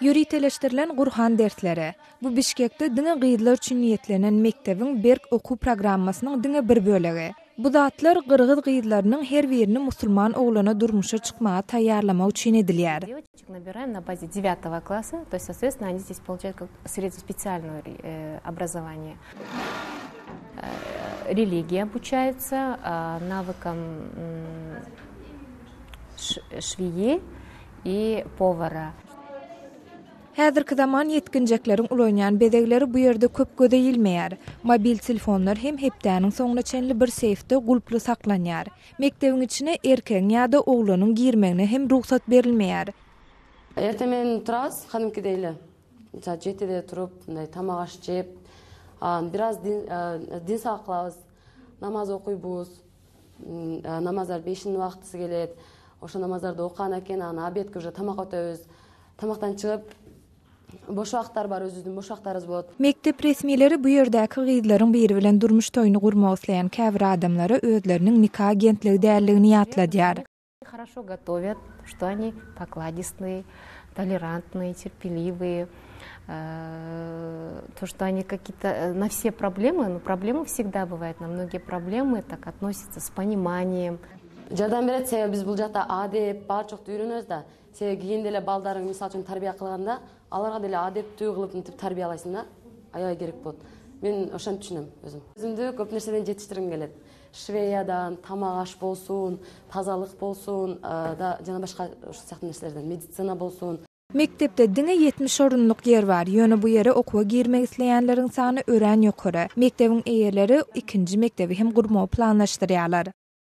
Ýöriteleşdirilen Gurhan dersleri. Bu Bişkekde diňe gyzlar üçin niýetlenen mekdebiň berk okuw programmasynyň diňe bir bölegi. Bu zatlar gyrgyz gyzlarynyň her birini musulman oglana durmuşa çykmaga taýýarlamak üçin edilýär. Девочек набираем на базе девятого класса, то есть, соответственно, они здесь получают как среднеспециальное образование. Религия обучается, навыкам швеи и повара. Häzirki zaman ýetginjekleriň ulanýan bezegleri bu ýerde köp göze ilmeýär. Mobil telefonlar hem hepdäniň soňuna çenli bir seýfde gulply saklanýar. Mekdebiň içine erkegiň ýa-da oglanyň girmegine hem rugsat berilmeýär. Erte menen turabыз кадимкидей эле саат жетиде туруп мындай тамак аш жеп анан бир аз дин сабак кылабыз намаз окуйбуз намаздар бешинин убактысы келет ошо намаздарды окугандан кийин анан обедке уже тамакка өтөбүз тамактан чыгып бош убакыттар бар өзүбүздүн бош убактарыбыз болот. Mekdep resmileri bu ýerdäki gyzlaryň biri bilen durmuş toýuny gurmak isleýän käbir adamlara özleriniň nika agentligi däldigini ýatladýar. Хорошо готовят, что они покладистые, толерантные, терпеливые, то, что они какие-то на все проблемы, но проблемы всегда бывают, на многие проблемы так относятся с пониманием. Жардам берет, себеби биз бул жакта адеп бар жокту үйрөнөбүз да. Себеби кийин деле балдарың мисалы үчүн тарбия кылганда аларга деле адептүү кылып мынтип тарбиялайсың да, аябай керек болот. Мен ошентип түшүнөм өзүм. Өзүмдү көп нерседен жетиштиргим келет. Швеядан, тамак аш болсун, тазалык болсун, да жана башка ушул сыяктуу нерселерден, медицина болсун. Mekdepde diňe 70 orunlyk ýer bar, ýöne bu ýere okuwa girmek isleýänleriň sany örän ýokary. Mekdebiň eýeleri ikinji mekdebi hem gurmagy planlaşdyrýarlar.